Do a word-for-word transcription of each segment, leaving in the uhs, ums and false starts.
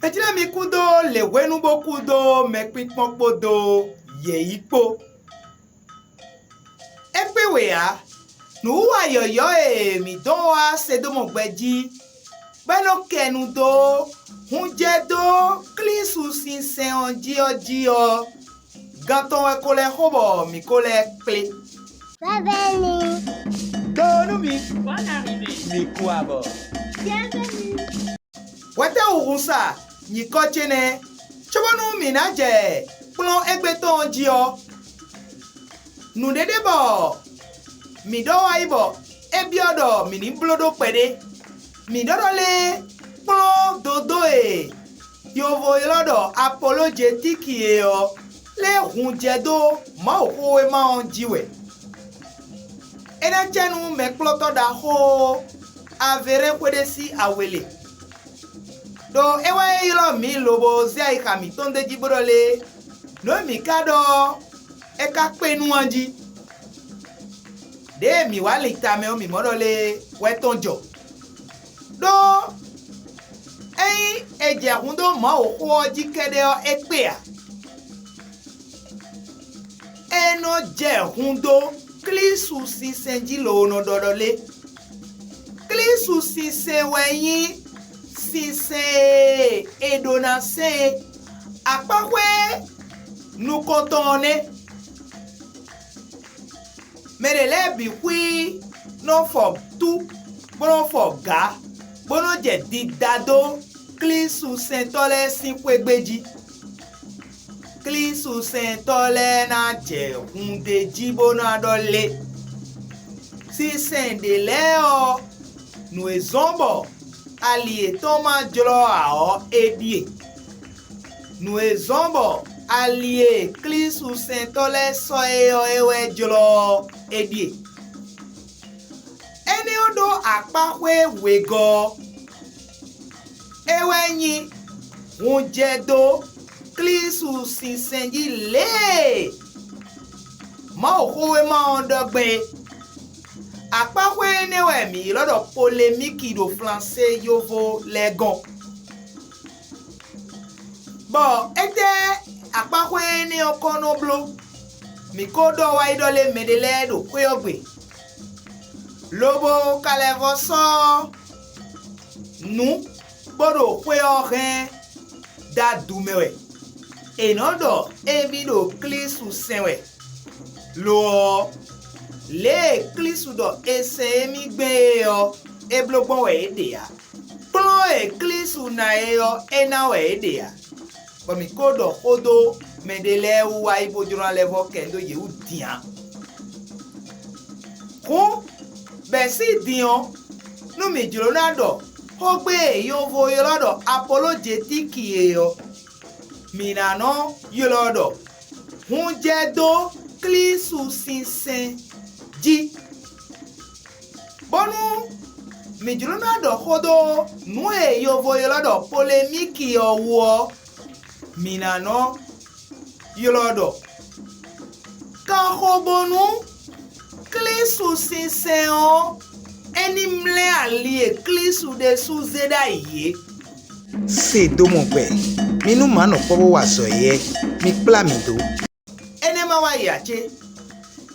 Mɛjlɛ́ mi kúdó lěhwenu bó kúdó mɛkpínkpɔ́n kpódó yěyi kpó. É kpé wě ǎ, nǔwiwa yɔ̌yɔ́ e mǐ dɔn wá Sedómu gbɛ jí, bɔ é nɔ kɛ nu dó hun jɛ dó Klísu sinsɛn ɔ́ jí ɔ́ jí ɔ́, gan tɔn wɛ ko lɛ́ xo bɔ mǐ ko lɛ́ kplé. Bienvenue. Doo nú mi. Bonne arrivée. Mi kú abɔ. Bienvenue. Hwɛtɛ́wǔ hun sa nyǐkɔ ce nɛ́, cóbónú mǐ ná jɛ kplɔ́n égbé tɔn ɔ́ jí ɔ́, nǔɖé ɖé bɔ mǐ ɖɔ wá yi bɔ é byɔ́ ɖɔ mǐ ní bló ɖó kpɛɖé. Mǐ ɖɔ ɖɔ lé kplɔ́n dodó e yovo ylɔ́ ɖɔ Apolojetíki é ɔ́, lɛ́ hun jɛ dó Mawuxówéma ɔ́ jí wɛ. É ná cɛ nú mɛkplɔ́tɔ́ ɖaxó Avelɛ́n xwéɖésí Awele, ɖó é wɛ ylɔ́ mǐ lobo zé ayixa mǐtɔn d'é jí bó ɖɔ lé nǔ e mǐ ka ɖɔ ɔ́, é ka kpé nú a jí. Ɖěe mǐ wá lin tamɛ ɔ́, mǐ mɔ ɖɔ lé wɛ tɔn jɔ. Đó ényí è jɛ hun dó Mawuxó ɔ́ jí kɛ́ɖɛ́ ɔ́, é kpé ǎ. É nɔ jɛ hun dó Klísu sinsɛn jí loo nɔ ɖɔ ɖɔ lé. Klísu sinsɛn wɛ nyí sinsɛn e è ɖǒ ná sɛn é. Akpáxwé nukɔntɔn ɔ́ nɛ́. Mɛ ɖě lɛ́ɛ bǐ xwí nɔ fɔ tú, bó nɔ fɔ gǎ, bó nɔ jɛ dida dó Klísu sɛntɔ́ lɛ́ɛ sín xwé gbe jí. Klísu sɛntɔ́ lɛ́ɛ ná jɛ hun ɖ'é jí bó ná ɖɔ lé. Sinsɛn ɖě lɛ́ɛ ɔ́, nǔ e zɔ́n bɔ ali yětɔn ma jlɔ́ ǎ ɔ́, é ɖíe. Nǔ e zɔ́n bɔ ali e Klísu sɛntɔ́ lɛ́ɛ sɔ́ é ɔ́, é wɛ jlɔ́ ɔ́, é ɖíe. Énɛ́ ɔ́ ɖó akpáxwé wegɔ́ ɔ́, é wɛ nyí hun jɛ dó Klísu sinsɛn jí lě e Mawuxówéma ɔ́ ɖɔ gbɛn é. Akpáxwé énɛ́ wɛ mǐ ylɔ́ ɖɔ polemíki ɖo flansé yovo lɛ́ɛ gɔ́n. Bɔ étɛ́ akpáxwé énɛ́ ɔ́ kɔn nɔ bló? Mǐ ko ɖɔ wá yi ɖɔ lé mɛɖé lɛ́ɛ ɖo xwé ɔ́ gbe, lobo ka lɛ́ vɔ́ sɔ́ nǔ bó ɖo xwé ɔ́ hɛn dó adu mɛ wɛ. È nɔ́ ɖɔ émí ɖo Klísu sɛn wɛ; lo ɔ́, lě e Klísu ɖɔ è sɛn émí gbɛn é ɔ́, é bló gbɔn wɛ é ɖe ǎ. Kplɔ́n e Klísu ná é ɔ́, é ná wɛ é ɖe ǎ, bɔ mǐ ko ɖɔ xó dó mɛɖé lɛ́ɛ wú wá yi bó jló ná lɛ́ vɔ́ kɛ dó yě wú din ǎ. Hǔn, bɛ̌ sín din ɔ́, nú mǐ jló ná ɖɔ xógbe e yovo ylɔ́ ɖɔ Apolojetíki é ɔ́, mǐ ná nɔ́ ylɔ́ ɖɔ hun jɛ dó Klísu sinsɛn jí. Bónú mǐ jló ná ɖɔ xó dó nǔ e yovo ylɔ́ ɖɔ polemíki ɔ́ wú ɔ́, mǐ ná nɔ́ ylɔ́ ɖɔ kanxobónú Klísu sinsɛn ɔ́, é ní mlɛ́ ali e Klísu ɖésú zé ɖ'ayǐ é. Se dó mɔ gbɛ, mi nú mǎ nɔ kpɔ́ bó wa azɔ̌ éyɛ́, mi kplá mǐ dó. Énɛ́ ma wa yi ǎ cé?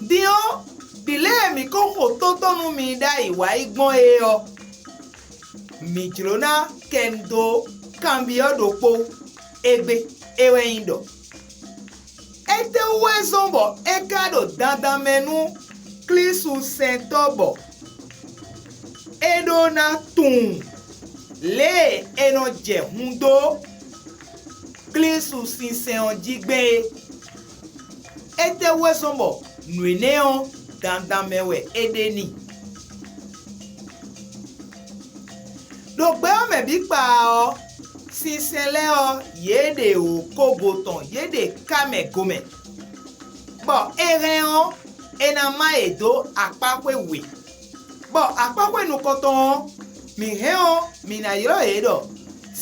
Din ɔ́, ɖi lě e mǐ ko xo tɔ́ntɔ́n nú mi ɖ'ayǐ wá yi gbɔn é ɔ́, mǐ jló ná kɛ nu dó kanbyɔ́ ɖokpó égbé; é wɛ nyí ɖɔ: étɛ́wú wɛ zɔ́n bɔ é ka ɖo dandan mɛ nú Klísu sɛntɔ́ bɔ é ɖó ná tunwun lě e è nɔ jɛ hun dó Klísu sinsɛn ɔ́ jí gbɛn é? Étɛ́ wɛ zɔ́n bɔ nǔ énɛ́ ɔ́ dandan mɛ wɛ é ɖe n'i? Ɖo gbɛ ɔ́ mɛ bǐ kpaa ɔ́, sinsɛn lɛ́ɛ ɔ́, yě ɖe wǒ kogo tɔn, yě ɖe ká mɛ gomɛ, bɔ è hɛn ɔ́, è nǎ má yě dó akpáxwé we, bɔ akpáxwé nukɔntɔn ɔ́, mǐ hɛn ɔ́, mǐ ná ylɔ́ yě ɖɔ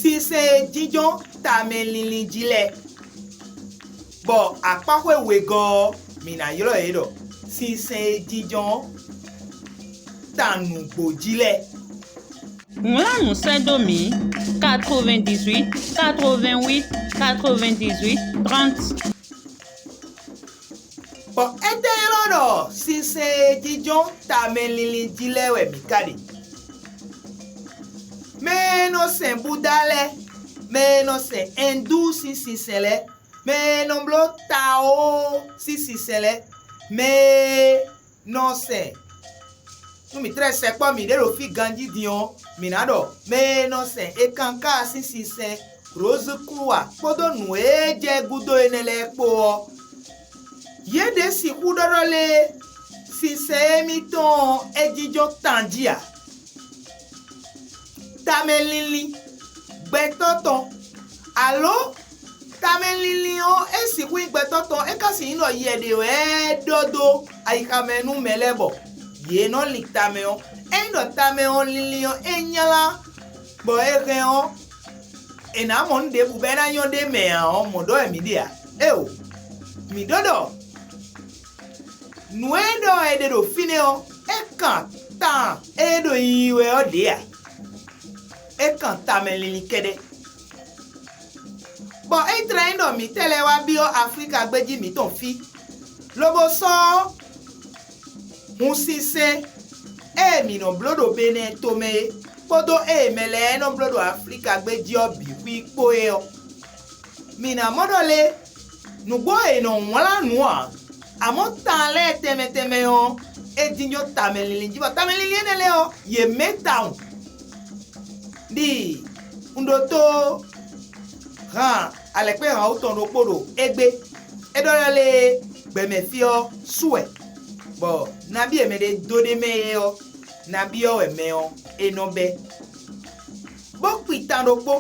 sinsɛn e jínjɔ́n tamɛ linlin jí lɛ́ɛ, bɔ akpáxwé wegɔ́ ɔ́, mǐ ná ylɔ́ yě ɖɔ sinsɛn e jínjɔ́n ta nǔgbó jí lɛ́ɛ. Wlán nǔ sɛ́ dó mǐ: quatre-vingt-dix-huit quatre-vingt-huit quatre-vingt-dix-huit trente. Bɔ é tɛ́ ylɔ́ ɖɔ sinsɛn e jínjɔ́n tamɛ linlin jí lɛ́ɛ wɛ mǐ ka ɖe. Mɛ e nɔ sɛn Buda lɛ́ɛ, mɛ e nɔ sɛn Ɛndú sín sinsɛn lɛ́ɛ, mɛ e nɔ bló Taó sín sinsɛn lɛ́ɛ, mɛ e nɔ sɛn nú mǐ tlɛ sɛkpɔ́ mǐɖée ɖo fí ganjí din ɔ́, mǐ ná ɖɔ mɛ e nɔ sɛn Ekanká sín sinsɛn Rose Croix kpódó nǔ e jɛ gúdo énɛ́ lɛ́ɛ kpó ɔ́, yě ɖě sixú ɖɔɖɔ lé sinsɛn émítɔn ɔ́ é jínjɔ́n tanjí ǎ. Tamɛ linlin gbɛtɔ́ tɔn, alǒ tamɛ linlin ɔ́, é sixú nyí gbɛtɔ́ tɔn, é ka sixú nyí ɖɔ yɛ ɖě wɛ é ɖɔ dó ayixa mɛ nú mɛ lɛ́ɛ bɔ yě nɔ lin tamɛ ɔ́. Ényí ɖɔ tamɛ ɔ́ linlin ɔ́, é nylá bɔ è hɛn ɔ́, è nǎ mɔ nǔ ɖěbǔ bɔ é ná nyɔ́ ɖ'é mɛ ǎ ɔ́, mɔ̌ ɖɔ wɛ mǐ ɖe ǎ. Éeǒ, mǐ ɖɔ ɖɔ nǔ e ɖɔ è ɖe ɖo fínɛ́ ɔ́, é kan tan e ɖo yiyi wɛ ɔ́ ɖě ǎ; é kan tamɛ linlin kɛ́ɖɛ́. Bɔ é tlɛ nyí ɖɔ mǐtɛn lɛ́ɛ wá byɔ́ Aflíka gbéjí mǐtɔn fí, lobo sɔ́ hun sinsɛn e mǐ nɔ bló ɖo Benɛ́ɛ tomɛ é, kpódó e mɛ lɛ́ɛ nɔ bló ɖo Aflíka gbéjí ɔ́ bǐ xwí kpó é ɔ́. Mǐ ná mɔ ɖɔ lé, nǔgbó e è nɔ wlán nǔ ǎ, amɔ̌ tan lɛ́ɛ tɛnmɛ tɛnmɛ ɔ́, é jínjɔ́n tamɛ linlin jí, bɔ tamɛ linlin énɛ́ lɛ́ɛ ɔ́, yě mɛ tawun. Ɖi un ɖótó han alɛkpé han wú tɔn ɖokpó ɖo égbé; é ɖɔ lɛ́ lé gbɛmɛ fí ɔ́ su wɛ, bɔ nabí e mɛɖé dó ɖ'é mɛ é ɔ́, nabí ɔ́ wɛ mɛ ɔ́ é nɔ bɛ́. Bó kpi tan ɖokpó,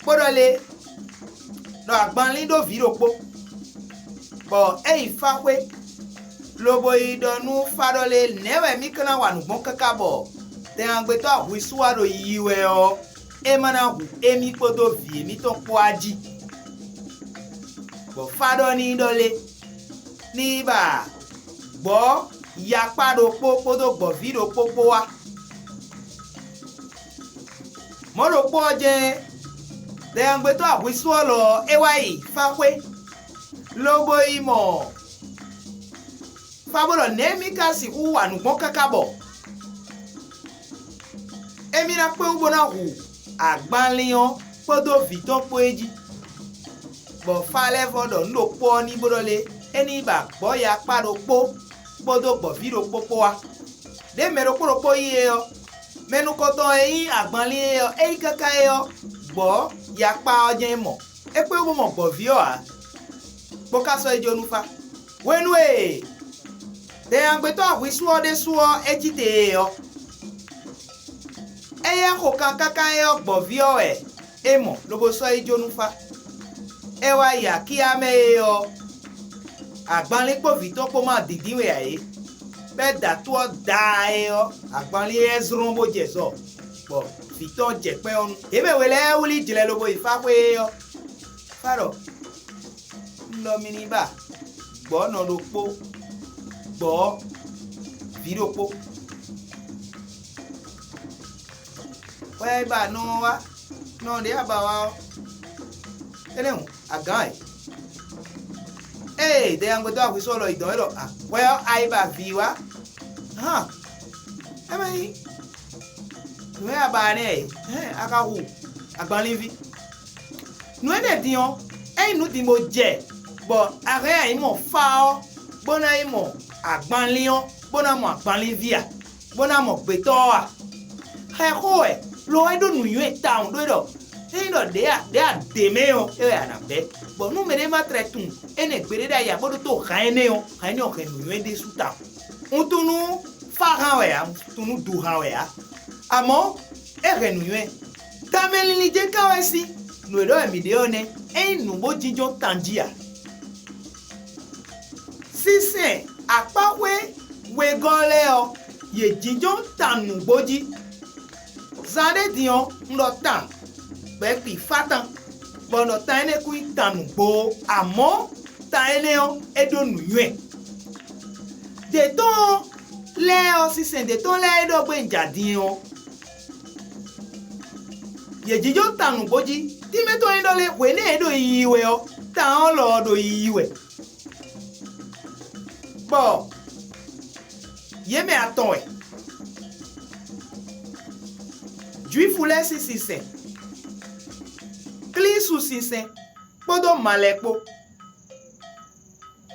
bó ɖɔ lé ɖɔ agbanlín ɖó vǐ ɖokpó, bɔ é yi fá xwé, lobo yi ɖɔ nú fá ɖɔ lé: Nɛ̌ wɛ mì ka ná wa nǔ gbɔn káká bɔ dɛnyagbetɔ́ ahwisúwa ɖo yiyi wɛ ɔ́, é ma ná hu émí kpódó vǐ émítɔn kpó á jí? Bɔ fá ɖɔ n'i ɖɔ lé: Ní yi ba gbɔ̌ yakpá ɖokpó kpódó gbɔ̌ví ɖokpó kpó wá. Mɔ̌ ɖokpó ɔ́ jɛ́n, dɛnyagbetɔ́ ahwisú ɔ́ lɔ ɔ́, é wá yi fá xwé, lobo yi mɔ fá bó ɖɔ: Nɛ̌ mì ka sixú wa nǔ gbɔn káká bɔ émí ná kpé wú bó ná hu agbanlín ɔ́ kpódó vǐ tɔn kpó é jí? Bɔ fá lɛ́ɛ vɔ́ ɖɔ nǔ ɖokpó ɔ́ n'i bó ɖɔ lé: É ní yi ba gbɔ̌ yakpá ɖokpó kpódó gbɔ̌ví ɖokpó kpó wá. Ɖěe mɛ ɖokpó ɖokpó yí é ɔ́, mɛ nukɔntɔn e nyí agbanlín é ɔ́, é yi káká é ɔ́, gbɔ̌ yakpá ɔ́ jɛ́n é mɔ; é kpé wú bó mɔ gbɔ̌ví ɔ́ ǎ, bó ka sɔ́ yi jó nú fá. Hwenu e dɛnyagbetɔ́ ahwisú ɔ́ ɖésú ɔ́, é cí te e ɔ́, éyɛ́ xo kan káká é ɔ́, gbɔ̌ví ɔ́ wɛ é mɔ lobo sɔ́ yi jó nú fá. É wá yi akíá mɛ é ɔ́, agbanlín kpó vǐ tɔn kpó ma dǐndín we ǎ é. Bɔ é da tó ɔ́ daa é ɔ́, agbanlín éyɛ́ zlɔ́n bó jɛ zɔ, bɔ vǐ tɔn jɛ kpɛ́n ɔ́ nu. Yě mɛ we lɛ́ɛ wlí jlɛ lobo yi fá xwé é ɔ́. Fá ɖɔ: Un ɖɔ mi ní ba gbɔ̌ nɔ ɖokpó, gbɔ̌ vǐ ɖokpó. Hwɛ e ba nɔ ɔ́ wá, nɔ ɖě a ba wá ɔ́, énɛ́ hǔn, a gǎn e. Ée dɛnyagbetɔ́ ahwisú ɔ́ lɔ yi dɔn é ɖɔ: Hwɛ ɔ́, a yi ba vǐ wá? Hán, é mɛ nyí nǔ e a ba ɔ́ nɛ́ e, hɛn a ka hu agbanlínví. Nǔ énɛ́ din ɔ́, ényí nǔ din bo jɛ, bɔ a hɛn a yi mɔ fá ɔ́, bó ná yi mɔ agbanlín ɔ́, bó ná mɔ agbanlínví a, bó ná mɔ gbětɔ́ ɔ́ a? Xɛ xó wɛ, lo wɛ ɖó nǔnywɛ́ tawun ɖó ɖɔ ényí ɖɔ ɖě a ɖě a ɖě mɛ ɔ́, é wɛ a nǎ bɛ́. Bɔ nú mɛɖé ma tlɛ tunwun énɛ́ gbeɖé ɖ'ayǐ ǎ, bó ɖótó han énɛ́ ɔ́, han énɛ́ ɔ́ hɛn nǔnywɛ́ ɖésú tawun. Un tunwun nú fá han wɛ ǎ, un tunwun nú du han wɛ ǎ. Amɔ̌, é hɛn nǔnywɛ́. Tamɛ linlin jɛ́n ka wɛ sín nǔ e ɖɔ wɛ mǐ ɖe ɔ́ nɛ́, é nyí nǔ bó jínjɔ́n tanjí ǎ. Sínsɛn akpáxwé wegɔ́ lɛ́ɛ ɔ́, yě jínjɔ́n tan nǔgbó jí. Zan ɖé din ɔ́, un ɖɔ tan, bɔ é kpi fátan, bɔ un ɖɔ tan énɛ́ kún nyí tan nǔgbó ó, amɔ̌ tan énɛ́ ɔ́, é ɖó nǔnywɛ́. Dě tɔn lɛ́ɛ ɔ́, sínsɛn dě tɔn lɛ́ɛ e ɖɔ gbé un ja din ɔ́, Yě jínjɔ́n tan nǔgbó jí. Tínmɛ tɔn nyí ɖɔ lé, hwě nɛ́ yě ɖo yiyi wɛ ɔ́, tan ɔ́ lɔ ɔ́ ɖo yiyi wɛ. Bɔ yě mɛ atɔn wɛ: Jwifu lɛ́ɛ sín sinsɛn, Klísu sinsɛn kpódó malɛ kpó.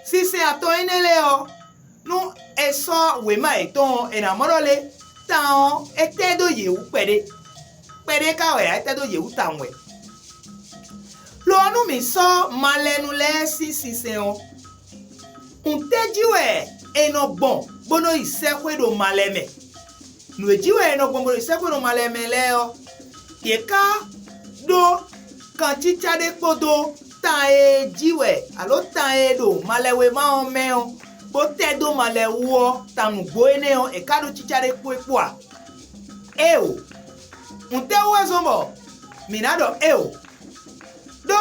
Sinsɛn atɔn énɛ́ lɛ́ɛ ɔ́, nú è sɔ́ wěma yětɔn ɔ́, è nǎ mɔ ɖɔ lé, tan ɔ́, é tɛ́ dó yě wú kpɛɖé. Kpɛɖé ka wɛ ǎ, é tɛ́ dó yě wú tawun wɛ. Lo ɔ́, nú mǐ sɔ́ malɛnu lɛ́ɛ sín sinsɛn ɔ́, nǔtɛ́ jí wɛ è nɔ gbɔn bó nɔ́ yi sɛ́xwé ɖo malɛ mɛ? Nǔ e jí wɛ è nɔ gbɔn bó nɔ́ yi sɛ́xwé ɖo malɛ mɛ lɛ́ɛ ɔ́, yě ká ɖó kancícá ɖé kpódó tan e jí wɛ alǒ tan e ɖo malɛwéma ɔ́ mɛ ɔ́, bó tɛ́ dó malɛ wú ɔ́, tan nǔgbó énɛ́ ɔ́, è ká ɖó cícá ɖé kpó é kpó a? Éeǒ! Nǔtɛ́wú wɛ zɔ́n bɔ mǐ ná ɖɔ éeǒ? Đó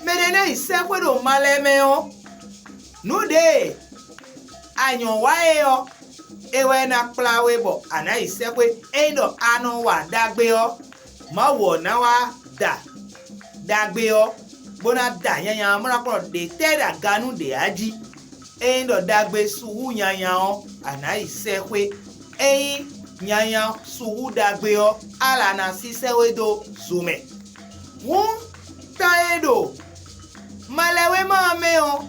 mɛ ɖé ná yi sɛ́xwé ɖo malɛ mɛ ɔ́, nǔ ɖě e a nyɔ̌ wa é ɔ́, é wɛ ná kplá we bɔ a nǎ yi sɛ́xwé. Ényí ɖɔ a nɔ wa ɖagbe ɔ́, Mawu ɔ́ ná wá da ɖagbe ɔ́, bó ná da nyanya ɔ́, bó ná kplɔ́n ɖě tɛ́ ɖo aga nú ɖě a jí. Ényí ɖɔ ɖagbe su hú nyanya ɔ́, a nǎ yi sɛ́xwé. Ényí nyanya su hú ɖagbe ɔ́, a la ná sísɛ́ we dó zo mɛ. Hǔn, tan e ɖo malɛwéma ɔ́ mɛ ɔ́,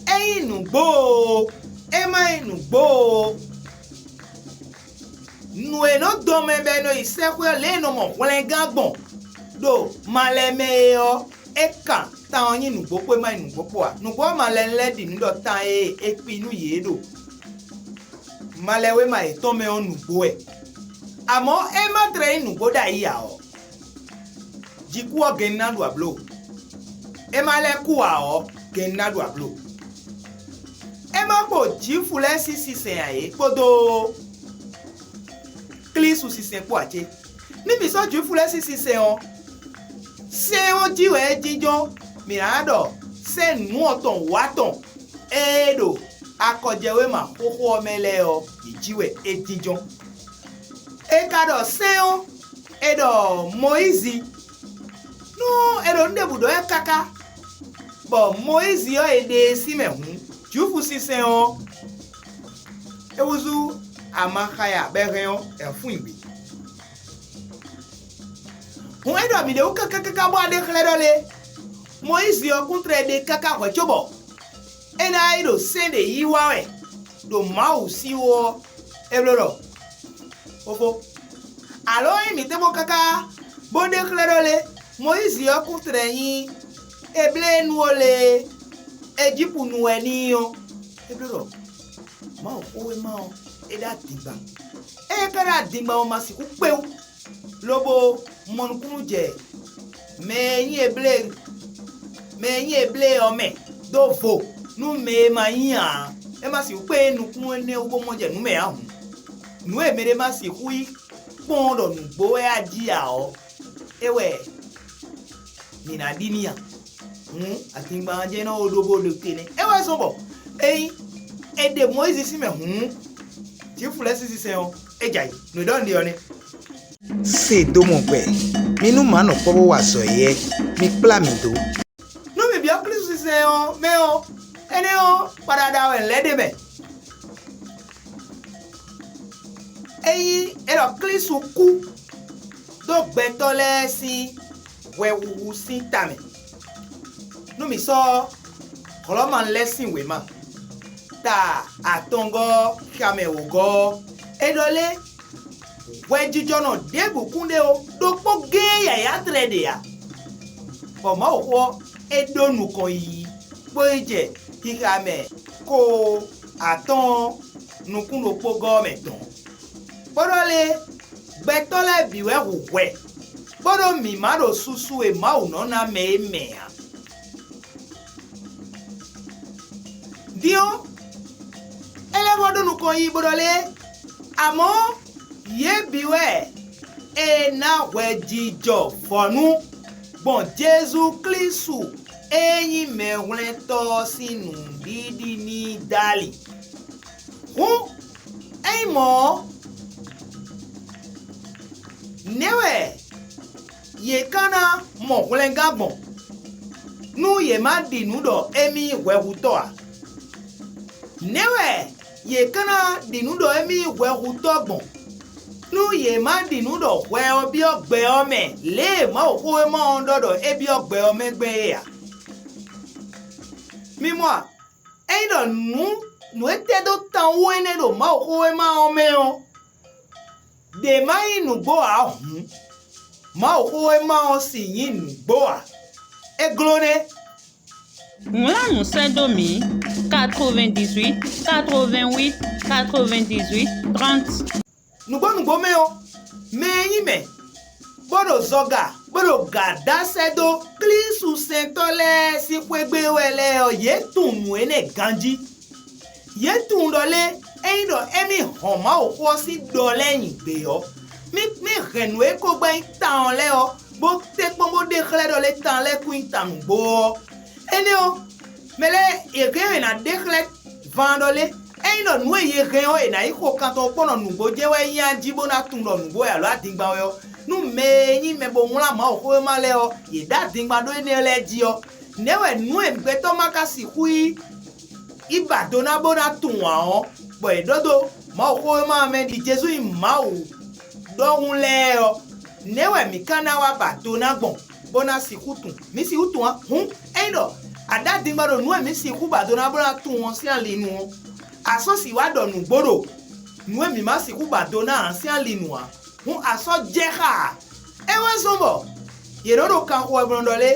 é nyí nǔgbó oo, é má nyí nǔgbó oo, nǔ e nɔ dɔn mɛ bɔ è nɔ yi sɛ́xwé ɔ́, lě e è nɔ mɔ hwlɛngán gbɔn ɖo malɛ mɛ é ɔ́, é kan tan ɔ́ nyí nǔgbó kpó é má nyí nǔgbó kpó ǎ. Nǔgbó ɔ́, malɛnu lɛ́ɛ ɖi nǔ ɖɔ tan e è kpi nú yě ɖo malɛwéma yětɔn mɛ ɔ́ nǔgbó wɛ. Amɔ̌, é má tlɛ nyí nǔgbó ɖ'ayǐ ǎ ɔ́, jǐkú ɔ́ gɛ́n ná ɖu ablǒ; é má lɛ́ kú ǎ ɔ́, gɛ́n ná ɖu ablǒ. É má kpo Jwifu lɛ́ɛ sín sinsɛn ǎ é kpódó Klísu sinsɛn kpó ǎ cé? Ní mǐ sɔ́ Jwifu lɛ́ɛ sín sinsɛn ɔ́, sɛ́n ɔ́ jí wɛ é jínjɔ́n mǐ ná ɖɔ sɛ́n nǔ atɔn wǒ atɔn e ɖo akɔjɛwéma xóxó ɔ́ mɛ lɛ́ɛ ɔ́, yě jí wɛ é jínjɔ́n. È ka ɖɔ sɛ́n ɔ́, è ɖɔ Mɔyízi. Nú è ɖo nǔ ɖěbǔ ɖɔ wɛ káká, bɔ Mɔyízi ɔ́ è ɖe e sín mɛ hǔn, Jwifu sinsɛn ɔ́, é húzú amaxaya bɔ è hɛn ɔ́, è nǎ fún nyi bǐ. Hǔn é ɖɔ mǐ ɖe wú káká káká bɔ a ɖe xlɛ́ ɖɔ lé? Mɔyízi ɔ́ kún tlɛ ɖe káká hwɛ̌ cóbɔ é ná yi ɖo sɛ́n ɖě yí wa wɛ ɖo Mawu sí wú ɔ́, é bló ɖɔ: Fofó, alǒ ényí mǐ tɛ́nbɔ́ káká bó ɖe xlɛ́ ɖɔ lé, Mɔyízi ɔ́ kún tlɛ nyí Ebléenu ó lé, Ejípunu wɛ n'i ɔ́, é bló ɖɔ Mawuxówéma ɔ́, é ɖó adingban. Ée é ka ɖó adingban ɔ́, ma sixú kpé wú, lobo mɔ nukúnnú jɛ mɛ e nyí Eblée mɛ e nyí Eblée ɔ́ mɛ dó vo nú mɛ e ma nyí ǎ. É ma sixú kpé nukúnnú énɛ́ wú bó mɔ jɛ nǔ mɛ ǎ hǔn. Nǔ e mɛɖé ma sixú yi kpɔ́n ɖɔ nǔgbó wɛ a jí ǎ ɔ́, é wɛ mǐ ná ɖi n'i a? Hǔn, azingban ɔ́ jɛ́n nɔ ɖó bó ɖo te nɛ́. É wɛ zɔ́n bɔ ényí è ɖe Mɔyízi sín mɛ hǔn, Jwifu lɛ́ɛ sín sinsɛn ɔ́, é jɛ ayǐ. Nǔ e ɖɔ un ɖe ɔ́ nɛ́. Se dó mɔ gbɛ, mi nú mǎ nɔ kpɔ́ bó wa azɔ̌ éyɛ́, mi kplá mǐ dó. Nú mǐ byɔ́ Klísu sinsɛn ɔ́ mɛ ɔ́, énɛ́ ɔ́, kpaɖaɖa wɛ un lɛ́ ɖe mɛ. Ényí é ɖɔ Klísu kú ɖó gbɛtɔ́ lɛ́ɛ sín hwɛhuhu sín ta mɛ. Nú mǐ sɔ́ Hlɔ̌ma lɛ́ɛ sín wěma, ta atɔngɔ́ ɔ́, xamɛ wǒgɔ́ ɔ́, é ɖɔ lé: Hwɛjijɔnɔ ɖěbǔ kún ɖe ó, ɖokpó géé yǎyá tlɛ ɖe ǎ. Bɔ Mawuxó ɔ́, é ɖó nukɔn yiyi, bó yi jɛ xixa mɛ ko atɔ́ɔ́n nukún ɖokpógɔ́ ɔ́ mɛ dɔ̌n, bó ɖɔ lé: Gbɛtɔ́ lɛ́ɛ bǐ wɛ hu hwɛ, bó ɖó mǐ ma ɖo susu e Mawu nɔ ná mɛ é mɛ ǎ. Din ɔ́, é lɛ́ vɔ́ ɖó nukɔn yi bó ɖɔ lé: Amɔ̌, yě bǐ wɛ è nǎ hwɛjijɔ vɔ̌nu gbɔn Jezu Klísu e nyí Mɛhwlɛ́ntɔ́ ɔ́ sín nǔɖiɖi n'i dó ali. Hǔn, ényí mɔ̌ ɔ́, nɛ̌ wɛ yě ka ná mɔ hwlɛngán gbɔn, nú yě má ɖi nǔ ɖɔ émí nyí hwɛhutɔ́ ǎ. Nɛ̌ wɛ yě ka ná ɖi nǔ ɖɔ émí nyí hwɛhutɔ́ gbɔn, nú yě má ɖi nǔ ɖɔ hwɛ ɔ́ byɔ́ gbɛ ɔ́ mɛ lě e Mawuxówéma ɔ́ ɖɔ ɖɔ é byɔ́ gbɛ ɔ́ mɛ gbɛn é ǎ? Mi mɔ a? Ényí ɖɔ nǔ nǔ e tɛ́ dó tan wú énɛ́ ɖo Mawuxówéma ɔ́ mɛ ɔ́, ɖě má nyí nǔgbó ǎ hǔn, Mawuxówéma ɔ́ sixú nyí nǔgbó ǎ. É gló nɛ́. Wlán nǔ sɛ́ dó mǐ: quatre-vingt-dix-huit quatre-vingt-huit quatre-vingt-dix-huit trente. Nǔgbó nǔgbó mɛ ɔ́, mɛ e nyí mɛ, bó ɖo zɔga, bó ɖo gǎ dá sɛ́ dó Klísu sɛntɔ́ lɛ́ɛ sín xwé gbe wɛ lɛ́ɛ ɔ́, yě tunwun nǔ énɛ́ ganjí. Yě tunwun ɖɔ lé, ényí ɖɔ émí hɔn Mawuxó ɔ́ sín ɖɔ lɛ́ɛ nyi gbě ɔ́, mí mí hɛn nǔ e ko gbɛ́ nyí tawun lɛ́ɛ ɔ́, bó tɛ́nkpɔ́n bó ɖe xlɛ́ ɖɔ lé tawun lɛ́ɛ kún nyí tannǔgbó ɔ́. Énɛ́ ɔ́, mɛ lɛ́ɛ è hɛn ɔ́ è nǎ ɖe xlɛ́ van ɖɔ lé, ényí ɖɔ nǔ e yě hɛn ɔ́ è nǎ yi xo kan tɔn kpɔ́n ɖɔ nǔgbó jɛ́n wɛ nyí a jí bó ná tunwun ɖɔ nǔgbó wɛ alǒ adingban wɛ ɔ́, nú mɛ e nyí mɛ bo wlán Mawuxówéma lɛ́ɛ ɔ́, yě ɖó adingban ɖó énɛ́ lɛ́ɛ jí ɔ́, nɛ̌ wɛ nǔ e gbɛtɔ́ ma ka sixú yí yi ba do ná bó ná tunwun ǎ ɔ́, bɔ è ɖɔ dó Mawuxówéma ɔ́ mɛ ɖi Jezu nyí Mawu ɖɔhun lɛ́ɛ ɔ́, nɛ̌ wɛ mǐ ka ná wá ba do ná gbɔn, bó ná sixú tunwun? Mǐ sixú tunwun ǎ. Hǔn, ényí ɖɔ a ɖó adingba ɖo nǔ e mǐ sixú ba do ná bó ná tunwun ɔ́ sín ali nu ɔ́, a sɔ́ sixú wá ɖɔ nǔgbó ɖo nǔ e mǐ ma sixú ba do ná ǎ sín ali nu ǎ. Hǔn a sɔ́ jɛ xá ǎ. É wɛ zɔ́n bɔ yě nɔ ɖo kanxo wɛ bo nɔ ɖɔ lé?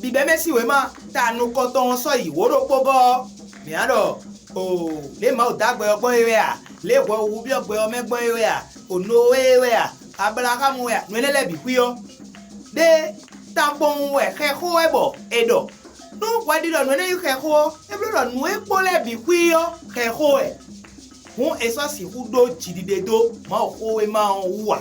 Bǐbɛ́mɛ sín wěma ta nukɔntɔn ɔ́ sɔ́ yi wǒ ɖokpó gɔ́ ɔ́, mǐ á ɖɔ: “Oo, lě Mawu dó agbɛ ɔ́ gbɔn é wɛ a? Lě hwɛhuhu byɔ́ gbɛ ɔ́ mɛ gbɔn é wɛ a? O Nowée é wɛ a? Ablaxámu wɛ a?” Nǔ énɛ́ lɛ́ɛ bǐ xwí ɔ́, ɖé ta kpowun wɛ xɛxó wɛ bɔ è ɖɔ. Nú hwɛɖiɖɔ nǔ énɛ́ nyí xɛxó ɔ́, é bló ɖɔ nǔ e kpo lɛ́ɛ bǐ xwí ɔ́, xɛxó wɛ. Hǔn è sɔ́ sixú ɖó jiɖiɖe dó Mawuxówéma ɔ́ wú ǎ.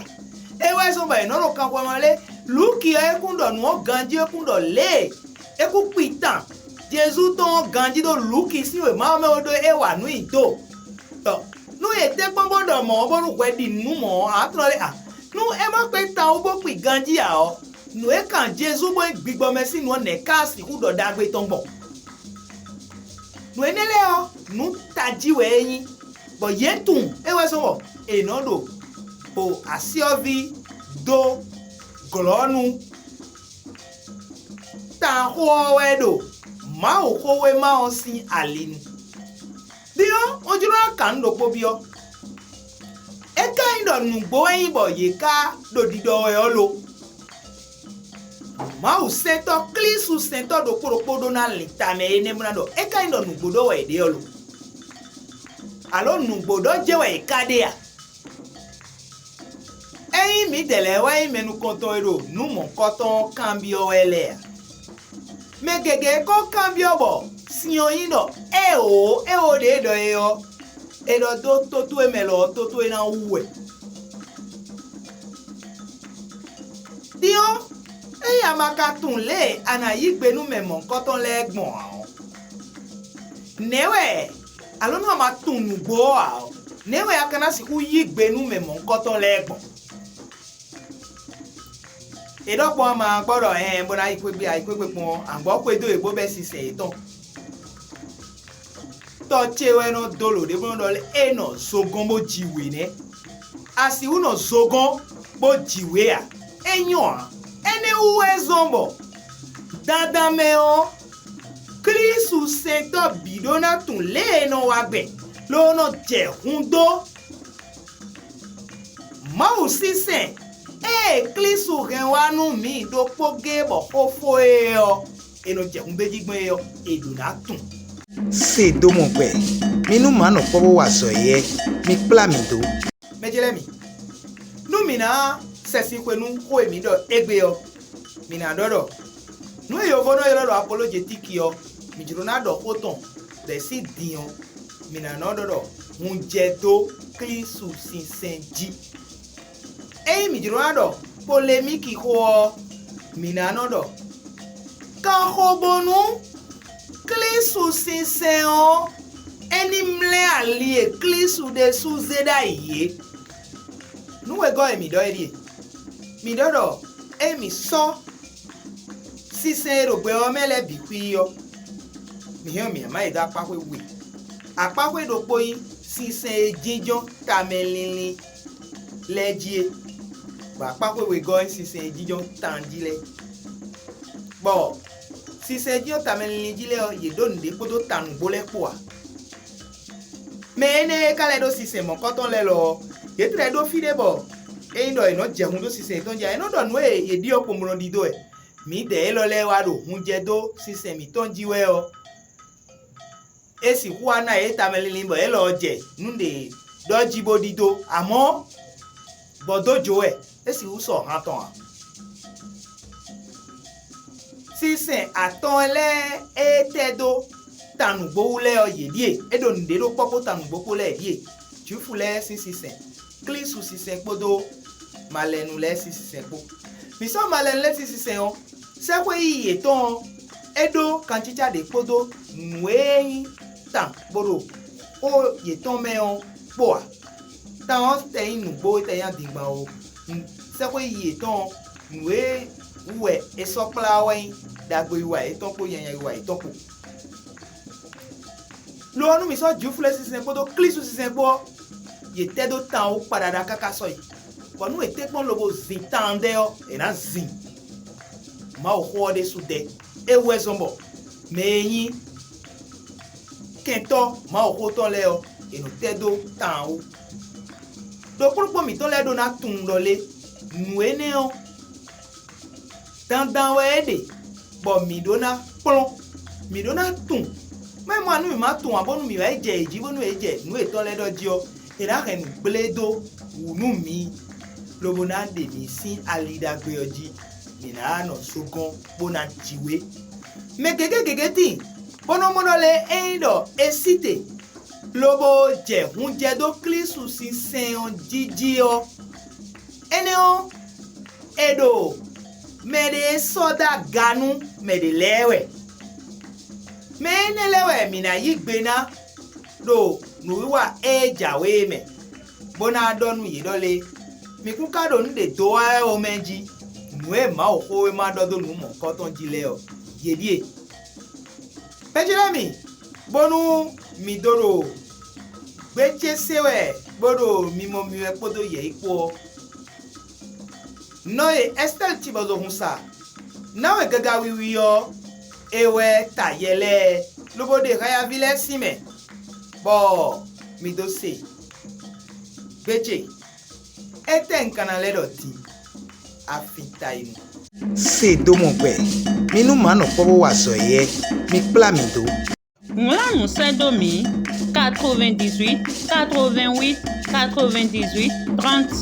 É wɛ zɔ́n bɔ è nɔ́ ɖo kanxɔmɛ lé, Luki ɔ́ e kún ɖɔ nǔ ɔ́ ganjí é kún ɖɔ lě e é kún kpi tan Jezu tɔn ɔ́ ganjí ɖó Luki sín wěma ɔ́ mɛ ó ɖó é wa nǔ nyi do. Ɖɔ nú è tɛ́nkpɔ́n bó ɖɔ mɔ̌ ɔ́ bónú hwɛ ɖi nǔ nú mɔ̌ ɔ́, ǎ tlɔ́n lé a? Nú é má kpé tan wú bó kpi ganjí ǎ ɔ́, nǔ e kan Jezu bó nyí gbigbɔmɛ sín nǔ ɔ́ nɛ̌ ká sixú ɖɔ ɖagbe tɔn gbɔn? Nǔ énɛ́ lɛ́ɛ ɔ́, nǔ tají wɛ é nyí, bɔ yě tunwun é wɛ zɔ́n bɔ è nɔ́ ɖo o asyɔ́ví dó glɔ̌nu. Taxó ɔ́ wɛ ɖo Mawuxówéma ɔ́ sín ali nu. Din ɔ́, un jló ná kan nǔ ɖokpó byɔ́. É ka nyí ɖɔ nǔgbó wɛ nyí bɔ yě ká ɖo ɖiɖɔ wɛ ɔ́ lo? Mawu sɛntɔ́ Klísu sɛntɔ́ ɖokpó ɖokpó ɖó ná lin tamɛ énɛ́ bó ná ɖɔ é ka nyí ɖɔ nǔgbó ɖɔ wɛ yě ɖe ɔ́ lo? Alǒ nǔgbó ɖɔ jɛ́n wɛ yě ká ɖe a? Ényí mǐdɛɛ lɛ́ɛ wɛ nyí mɛ nukɔntɔn e ɖo nǔ mɔ̌hunkɔtɔn ɔ́ kanbyɔ́ wɛ lɛ́ɛ a? Mɛ gěgé ko kanbyɔ́ bɔ sin ɔ́ nyí ɖɔ éeǒ, éeǒ ɖě e ɖɔ é ɔ́, è ɖɔ dó tó towe mɛ lɔ ɔ́, tó towe ná wú wɛ. Din ɔ́, ényí a ma ka tunwun lě e a nǎ yí gbe nú mɛ mɔ̌hunkɔtɔn lɛ́ɛ gbɔn ǎ ɔ́, nɛ̌ wɛ, alǒ nú a ma tunwun nǔgbó ɔ́ ǎ ɔ́, nɛ̌ wɛ a ka ná sixú yí gbe nú mɛ mɔ̌hunkɔtɔn lɛ́ɛ gbɔn? È ɖɔ kpɔ́n ama gbɔ ɖɔ ɛɛn bó ná yi xwé gbe ayǐ xwé gbe kpɔ́n ɔ́, a gbɔ xwedó yě bó bɛ́ sinsɛn yětɔn. Tɔ́ ce wɛ nɔ dó lǒ ɖé bó nɔ ɖɔ é nɔ zogɔ́n bó ji wě nɛ́. A sixú nɔ zogɔ́n bó ji wě a? É nyɔ́ ǎ. Énɛ́ wú wɛ zɔ́n bɔ dandan mɛ ɔ́, Klísu sɛntɔ́ bǐ ɖó ná tunwun lě e è nɔ wa gbɛn, ló nɔ jɛ hun dó Mawu sín sɛn e Klísu hɛn wá nú mǐ ɖokpó géé bɔ xó fó é ɔ́, è nɔ jɛ hun gbéjí gbɔn é ɔ́, è ɖǒ ná tunwun. Se dó mɔ gbɛ, mi nú mǎ nɔ kpɔ́ bó wa azɔ̌ é, mi kplá mǐ dó. Mɛ ce lɛ́ɛ mi, nú mǐ ná sɛ sin xwe nú xó e mǐ ɖɔ égbé ɔ́, mǐ ná ɖɔ ɖɔ nǔ e yovó nɔ ylɔ́ ɖɔ apolojetiki ɔ́, mǐ jló ná ɖɔ xó tɔn bɛ̌ sín din ɔ́, mǐ ná nɔ ɖɔ ɖɔ hun jɛ dó Klísu sinsɛn jí. Ényí mǐ jló ná ɖɔ polemíki xó ɔ́, mǐ ná nɔ ɖɔ kanxo bónú Klísu sinsɛn ɔ́, é ní mlɛ́ ali e Klísu ɖésú zé ɖ'ayǐ é. Nǔ wegɔ́ e mǐ ɖɔ é ɖíe: Mǐ ɖɔ ɖɔ ényí mǐ sɔ́ sinsɛn e ɖo gbɛ ɔ́ mɛ lɛ́ɛ bǐ xwíí ɔ́, mǐ hɛn ɔ́ mǐ ná má yě dó akpáxwé we. Akpáxwé ɖokpó nyí sinsɛn e jínjɔ́n tamɛ linlin lɛ́ɛ jí é, bɔ akpáxwé wegɔ́ nyí sinsɛn e jínjɔ́n tan jí lɛ́ɛ. Bɔ sinsɛn e jínjɔ́n tamɛ linlin jí lɛ́ɛ ɔ́, yě ɖó nǔɖé kpódó ta nǔgbó lɛ́ɛ kpó ǎ. Mɛ énɛ́ e ka lɛ́ ɖó sinsɛn mɔ̌kɔtɔn lɛ́ɛ lɔ ɔ́, yě tlɛ ɖó fí ɖé bɔ ényí ɖɔ è nɔ jɛ hun dó sinsɛn yětɔn jí ǎ, è nɔ ɖɔ nǔ e yě ɖi ɔ́ kpo bo nɔ ɖidó wɛ. Mǐdɛɛ élɔ́ lɛ́ɛ wá ɖo hun jɛ dó sinsɛn mǐtɔn jí wɛ ɔ́, é sixú wá ná yě tamɛ linlin bɔ yě lɔ ɔ́ jɛ nǔ ɖě ɖɔ jí bó ɖidó, amɔ̌ gbɔ̌ dó jǒ wɛ, é sixú sɔ han tɔn ǎ. Sinsɛn atɔn lɛ́ɛ e tɛ́ dó tannǔgbó wú lɛ́ɛ ɔ́, yě ɖíe; é ɖo nǔɖé ɖó kpɔ́ kpó tannǔgbó kpó lɛ́ɛ ɖíe: Jwifu lɛ́ɛ sín sinsɛn, Klísu sinsɛn kpódó malɛnu lɛ́ɛ sín sinsɛn kpó. Mǐ sɔ́ malɛnu lɛ́ɛ sín sinsɛn ɔ́, sɛ́xwé yiyi yětɔn ɔ́, é ɖó kancícá ɖě kpódó nǔ e nyí tan bó ɖo xó yětɔn mɛ ɔ́ kpó ǎ. Tan ɔ́ tɛ nyí nǔgbó e tɛ nyí adingban ó. Sɛ́xwé yiyi yětɔn ɔ́, nǔ e wú wɛ è sɔ́ kplá ɔ́ wɛ nyí ɖagbe wiwa yětɔn kpó nyanya wiwa yětɔn kpó. Lo ɔ́, nú mǐ sɔ́ Jwifu lɛ́ɛ sínsɛn kpódó Klísu sínsɛn kpó ɔ́, yě tɛ́ dó tan ɔ́ wú kpaɖaɖa káká sɔ́yi, bɔ nú è tɛ́nkpɔ́n lobo zin tandɛ ɔ́, è nǎ zin Mawuxó ɔ́ ɖésú dɛ. É wú wɛ zɔ́n bɔ mɛ e nyí kɛntɔ́ Mawuxó tɔn lɛ́ɛ ɔ́, è nɔ tɛ́ dó tan ɔ́ wú. Ɖokpóɖokpó mǐtɔn lɛ́ɛ ɖó ná tunwun ɖɔ lé? Nǔ énɛ́ ɔ́, dandan wɛ é ɖe, bɔ mǐ ɖó ná kplɔ́n, mǐ ɖó ná tunwun. Má nyí mɔ nú mǐ ma tunwun ǎ bónú mǐ wá yi jɛ yě jí bónú yě jɛ nǔ yětɔn lɛ́ɛ ɖɔ jí ɔ́, è nǎ hɛn nǔ gblé dó wǔ nú mǐ, lobo ná ɖe mǐ sín ali ɖagbe ɔ́ jí; mǐ ná nɔ só gɔ́n bó ná jǐwe. Mɛ gěgé gěgé tíin, bó nɔ́ mɔ ɖɔ lé ényí ɖɔ è sí te, lobo jɛ hun jɛ dó Klísu sinsɛn ɔ́ jí jí ɔ́, énɛ́ ɔ́, è ɖo mɛ ɖé sɔ́ dó aga nú mɛ ɖě lɛ́ɛ wɛ. Mɛ énɛ́ lɛ́ɛ wɛ mǐ ná yí gbe ná ɖo nǔwiwa e jǎwe é mɛ, bó ná ɖɔ nú yě ɖɔ lé? Mi kún ka ɖo nǔ ɖě dó wá wɛ ó mɛ jí, nǔ e Mawuxówéma ɖɔ dó nǔ mɔ̌hunkɔtɔn jí lɛ́ɛ ɔ́, yě ɖíe. Bɛ́jlɛ́mi, bónú mǐ dó ɖo gbé ce se wɛ bó ɖo mimɔ mì wɛ kpódó yɛ̌yi kpó ɔ́, nɔ e Ɛstɛ́li cí bɔ zɔhun sa ná wɛ gaga wiwi ɔ́, é wɛ ta yɛ lɛ́ɛ, lobo ɖe hayaví lɛ́ɛ sín mɛ, bɔ mǐ dó se gbé ce. Étɛ́ un ka ná lɛ́ ɖɔ din? Afin tayinu. Se dó mɔ gbɛ, mi nú mǎ nɔ kpɔ́ bó wa azɔ̌ éyɛ́, mi kplá mǐ dó. Wlán nǔ sɛ́ dó mǐ: quatre-vingt-dix-huit, quatre-vingt-huit, quatre-vingt-dix-huit, trente.